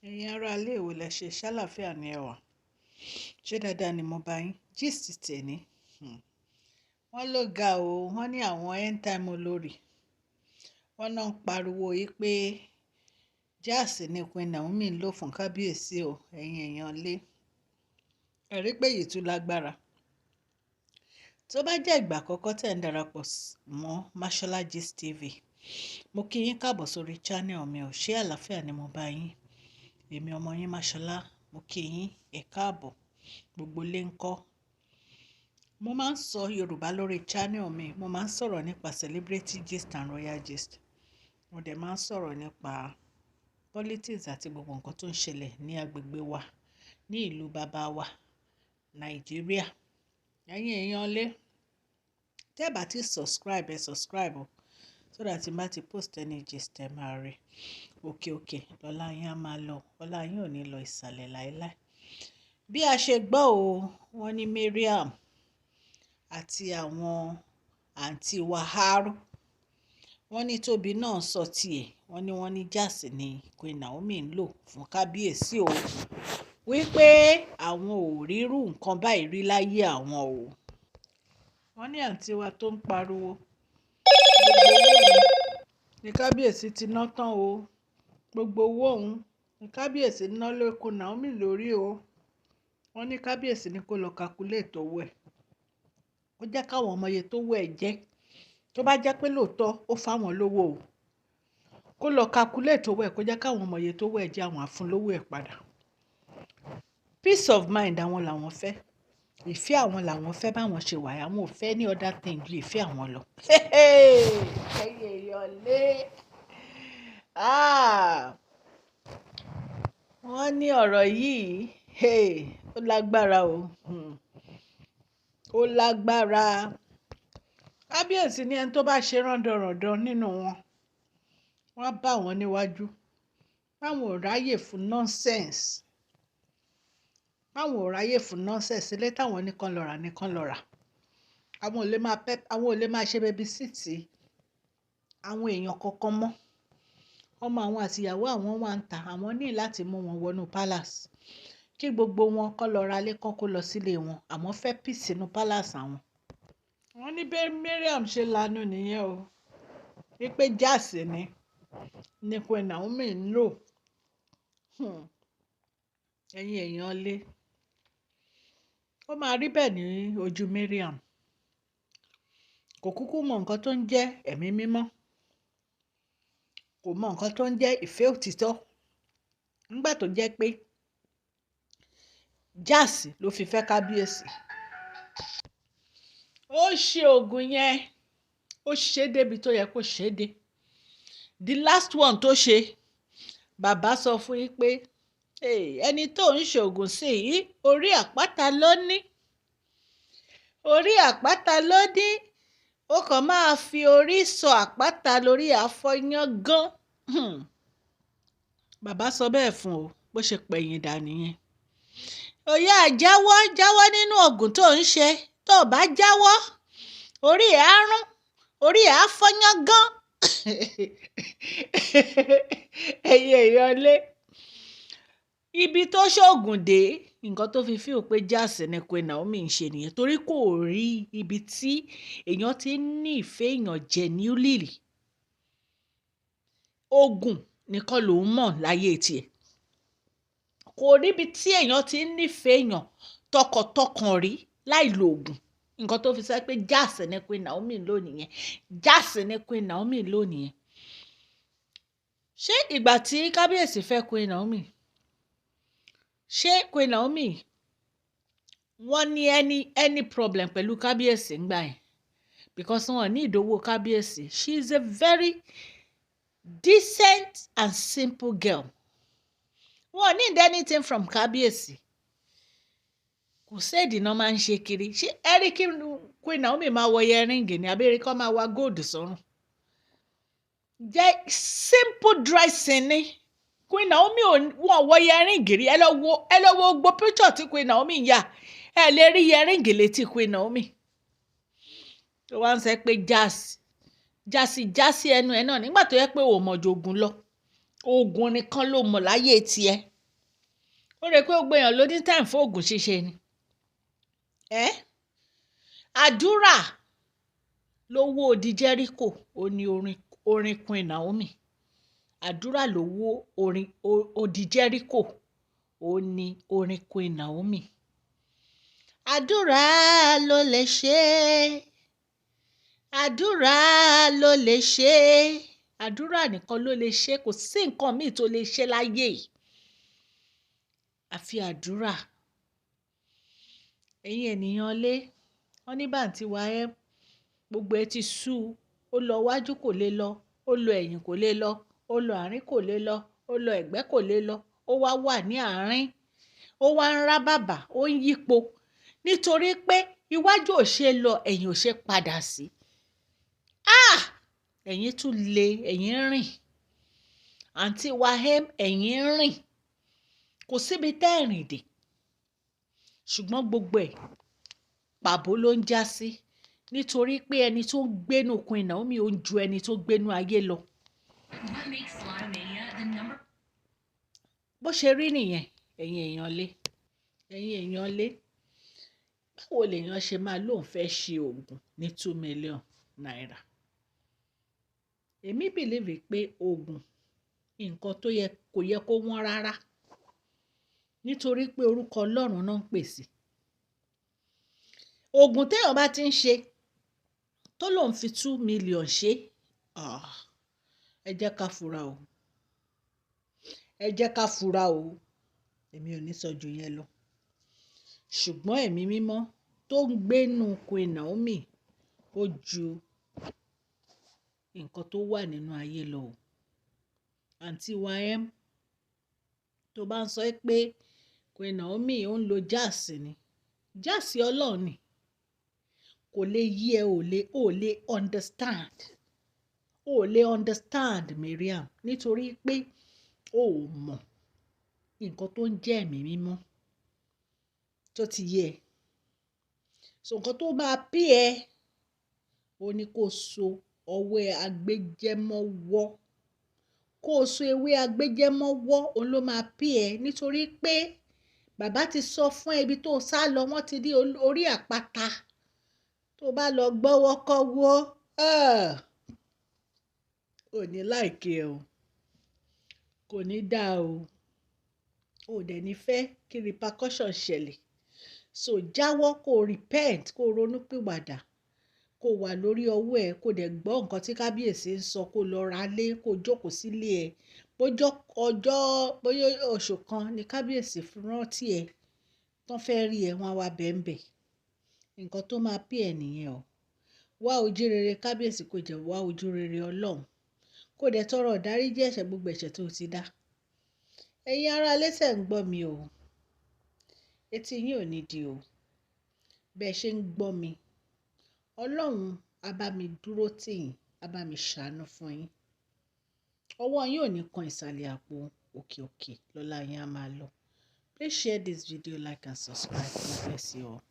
Ẹ̀yin ará ilé ìwò lẹ ṣe ṣàlàáfíà ní ẹwà. Ṣé dáadáa ni mo bá yín? Gist tèní. Wọ́n ló ga o, wọ́n ní àwọn end time olórí. Wọ́n náà ń pariwo yìí pé jáàsì ni Queen Naomi ń lò fún kábíyèsí o, ẹ̀yin èèyàn lé. Ẹ rí pé èyí tún lágbára. Tó bá jẹ́ ìgbà àkọ́kọ́ tẹ̀ ń darapọ̀ mọ́ Mashola Gist TV, mo kí yín káàbọ̀ sórí channel mi o. Ṣé àlàáfíà ni mo bá yín? Èmi ọmọ yín Mashola, mo kí yín ẹ káàbọ̀. Gbogbo lé ń kọ́. Mo máa ń sọ Yorùbá lórí channel mi. Mo máa ń sọ̀rọ̀ nípa celebrity gist and royal gist. Mo dẹ̀ máa ń sọ̀rọ̀ nípa politics àti gbogbo nǹkan tó ń ṣẹlẹ̀ ní agbègbè wa, ní ìlú bàbá wa, Nàìjíríà. Ẹ̀yin èèyàn lé, tẹ́ ẹ bá ti subscribe, ẹ subscribe o, so that tí n bá ti post any gist, ẹ máa rí. Òkè òkè lọ́lá yín á máa lọ, ọlá yín ò ní lọ ìsàlẹ̀ láéláé. Bí a ṣe gbọ́ o, wọ́n ní Mariam àti àwọn àǹtí Wàhálà, wọ́n ní Tóbi náà sọ tiẹ̀, wọ́n ní jáàsì ni Queen Naomi ń lò fún kábíyèsí o, wípé àwọn ò rírú nǹkan báyìí rí láyé àwọn o. Wọ́n ní àǹtí wa tó ń pariwo, gbogbo owó òun ní kábíyèsí ti ná tán o, gbogbo owó òun ní kábíyèsí ná lé Queen Naomi lórí o. Wọ́n ní kábíyèsí ní kó lọ calculate owó ẹ̀, ó jẹ́ káwọn ọmọ iye tó wọ̀ ẹ́ jẹ́. Tó bá jẹ́ pé lóòótọ́ ó fáwọn lówó o, kó lọ calculate owó ẹ̀, kó jẹ́ káwọn ọmọ iye tó wọ̀ ẹ́ jẹ́, àwọn á fún lówó ẹ̀ padà. Peace of mind àwọn làwọn fẹ́, ìfẹ́ àwọn làwọn fẹ́. Báwọn ṣe wà, àwọn ò fẹ́ ní other thing ju ìfẹ́ àwọn lọ. Ẹ̀yin èèyàn lé, ah, wọ́n ní ọ̀rọ̀ yìí, hey, ó lágbára o. Ó lágbára. Kábíyèsí ní ẹni tó bá ṣe rándanràndan nínú wọn, wọ́n á bá wọn níwájú. Báwọn ò ráyè fún nonsense. Báwọn ò ráyè fún nonsense. Ilé táwọn nìkan lọ rà nìkan lọ rà. Àwọn ò lè máa pẹ́, àwọn ò lè máa ṣe babysit àwọn èèyàn kankan mọ́. Ọmọ àwọn àti ìyàwó àwọn wà ń ta, àwọn ní láti mú wọn wọnú palace. Kí gbogbo wọn kó lọ ra ilé kan, kó lọ sílé wọn. Àwọn fẹ́ peace nínú palace àwọn. Wọ́n ní bí Mariam ṣe lanu nìyẹn o, wípé jáàsì ni Queen Naomi ń lò. Ẹ̀yin èèyàn lé, ó máa rí bẹ́ẹ̀ ní ojú Mariam. Kò kúkú mọ nǹkan tó ń jẹ́ ẹ̀mí mímọ́. Kò mọ nǹkan tó ń jẹ́ ìfẹ́ òtítọ́. Nígbà tó jẹ́ pé jáàsì ló fi fẹ́ kábíyèsí. Ó ṣe oògùn yẹn, ó ṣe débi tó yẹ kó ṣe dé. The last one tó ṣe, bàbá sọ fún yín pé ẹni tó ń ṣoògùn sí yìí, orí àpáta ló ní, orí àpáta ló ní, ó kàn máa fi orí sọ àpáta lórí àfọyán gan. Bàbá sọ bẹ́ẹ̀ fún o, bó ṣe pẹ̀yìn dà nìyẹn. Ó yá, jáwọ́, jáwọ́ nínú oògùn tó ń ṣe. Tó o bá jáwọ́, orí ẹ̀ á rún, orí ẹ̀ á fọyán gan. Ẹ̀yin èèyàn lé, ibi tó ṣoògùn dé, nǹkan tó fi feel pé jáàsì ni Queen Naomi ń ṣe nìyẹn, torí kò rí ibi tí èèyàn ti ń ní ìfẹ́ èèyàn genuinely. Oògùn nìkan lòún mọ̀ láyé tiẹ̀. Kò rí ibi tí èèyàn ti ń nífẹ̀ẹ́ èèyàn tọkàntọkàn rí láì lo oògùn. Nǹkan tó fi sọ pé jáàsì ni Queen Naomi lò nìyẹn, jáàsì ni Queen Naomi lò nìyẹn. Ṣé ìgbà tí kábíyèsí fẹ́ Queen Naomi, ṣé Queen Naomi wọ́n ní any problem pẹ̀lú kábíyèsí ńgbà yẹn? Because wọn ní ìdówó kábíyèsí. She is a very decent and simple girl. Wọn need anything from kábíyèsí. Kò séèdì náà máa ń ṣe kiri. Ṣé ẹ rí kí Queen Naomi máa wọ earring ni, àbí kó máa wa gold sọ́rùn? Jẹ́ simple dressing ni Queen Naomi ò wọ́n wọ earring rí. Ẹ lọ wo, ẹ lọ wo gbogbo picture tí Queen Naomi yà, ẹ lè rí earring létí Queen Naomi. Tó wá ń sọ pé jásì jásì jásì ẹnu ẹ náà nígbà tó yẹ pé ò mọ̀ ju ogun lọ, ogun nìkan ló mọ̀ láyé tiẹ̀. Ó rẹ pé gbogbo èèyàn ló ní time fún oògùn ṣíṣe ni. Ẹ́ àdúrà ló wó odi Jẹ́ríkò. Ó ní orin, orin Queen Naomi. Àdúrà ló wó orin odi Jẹ́ríkò. Ó ní orin Queen Naomi. Àdúrà ló lè ṣe é, àdúrà ló lè ṣe é. Àdúrà nìkan ló lè ṣe é. Kò sí nǹkan míì tó lè ṣe láyé yìí àfi àdúrà. Ẹ̀yin ènìyàn lé, wọ́n ní bàǹtí wa ẹ́, gbogbo ẹ ti sú u. Ó lọ wájú kò lè lọ, ó lọ ẹ̀yìn kò lè lọ, ó lọ àárín kò lè lọ, ó lọ ẹ̀gbẹ́ kò lè lọ, ó wá wà ní àárín, ó wá ń rá bàbà, ó ń yípo nítorí pé iwájú ò ṣe lọ, ẹ̀yìn ò ṣe padà sí. Ah! Ẹ̀yin tún le, ẹ̀yin rìn. Àǹtí Wahem, ẹ̀yin rìn. Kò síbi tẹ́ ẹ̀ rìn dé. Ṣùgbọ́n gbogbo ẹ̀ pàbó ló ń já sí, nítorí pé ẹni tó ń gbénu Queen Naomi ó ń ju ẹni tó gbénu ayé lọ. What makes Slotomania the number Bó ṣe rí nìyẹn, ẹ̀yin èèyàn lé. Ẹ̀yin èèyàn lé. Báwo lèèyàn ṣe máa lóun fẹ́ ṣe oògùn ní ₦2 million? Èmi believe pé oògùn, nǹkan tó yẹ kò yẹ kó wọ́n rárá, nítorí pé orúkọ Ọlọ́run náà ń pèsè. Oògùn téèyàn bá ti ń ṣe tó lòun fi 2 million ṣe, ah, ẹ jẹ́ ká fura o. Ẹ jẹ́ ká fura o. Èmi ò ní sọ ju yẹn lọ. Ṣùgbọ́n ẹ̀mí mímọ́ tó ń gbénu Queen Naomi ó ju nǹkan tó wà nínú ayé lọ o. Àǹtí Wahem, tó bá ń sọ pé Queen Naomi ó ń lo jáàsì ni, jáàsì Ọlọ́run ni. Kò lè yé ẹ, ò lè understand. Ò lè understand Mariam, nítorí pé o ò mọ̀ nǹkan tó ń jẹ́ ẹ̀mí mímọ́ tó ti yé ẹ. So nǹkan tó máa pé ẹ, ó ní kó so ọwọ́ agbẹjẹmọ́wọ́, kó so ewé agbẹjẹmọ́wọ́, òun ló máa pé ẹ, nítorí pé bàbá ti sọ fún ẹ ibi tó sá lọ. Wọ́n ti dé orí àpáta tó bá lọ gbọ́wọ́ kọ́wọ́, ò ní like ẹ o, kò ní dáa o, ò dẹ̀ ní fẹ́ kí repercussion ṣẹlẹ̀. So jáwọ́, kó repent, kó ronú pìwàdà, kó wà lórí ọwọ́ ẹ, kó dẹ̀ gbọ́ nǹkan tí kábíyèsí ń sọ, kó lọ ra lé, kó jókòó sílé ẹ. Bójọ́ ọjọ́, bóyá oṣù kan ni kábíyèsí rántí ẹ tán fẹ́ rí ẹ, wọ́n á wá bẹ́ẹ̀. Nǹkan tó máa pè ẹ́ nìyẹn o. Wá ojú rere kábíyèsí, kó jẹ́ wá ojú rere Ọlọ́run, kó dẹ̀ tọrọ ìdáríjì ẹ̀ṣẹ̀, gbogbo ẹ̀ṣẹ̀ tó ti dá. Ẹ̀yin ará ilé tẹ̀ ń gbọ́ mi o, etí yín ò ní di o. Bẹ́ẹ̀ ṣe ń gbọ́ mi, Ọlọ́run á bá mi dúró tì yín, á bá mi ṣàánú fún yín. Ọwọ́ yín ò ní kan ìsàlẹ̀ àpò. Òkè òkè lọ́lá yín á máa lọ. Please share this video, like and subscribe. God bless you all.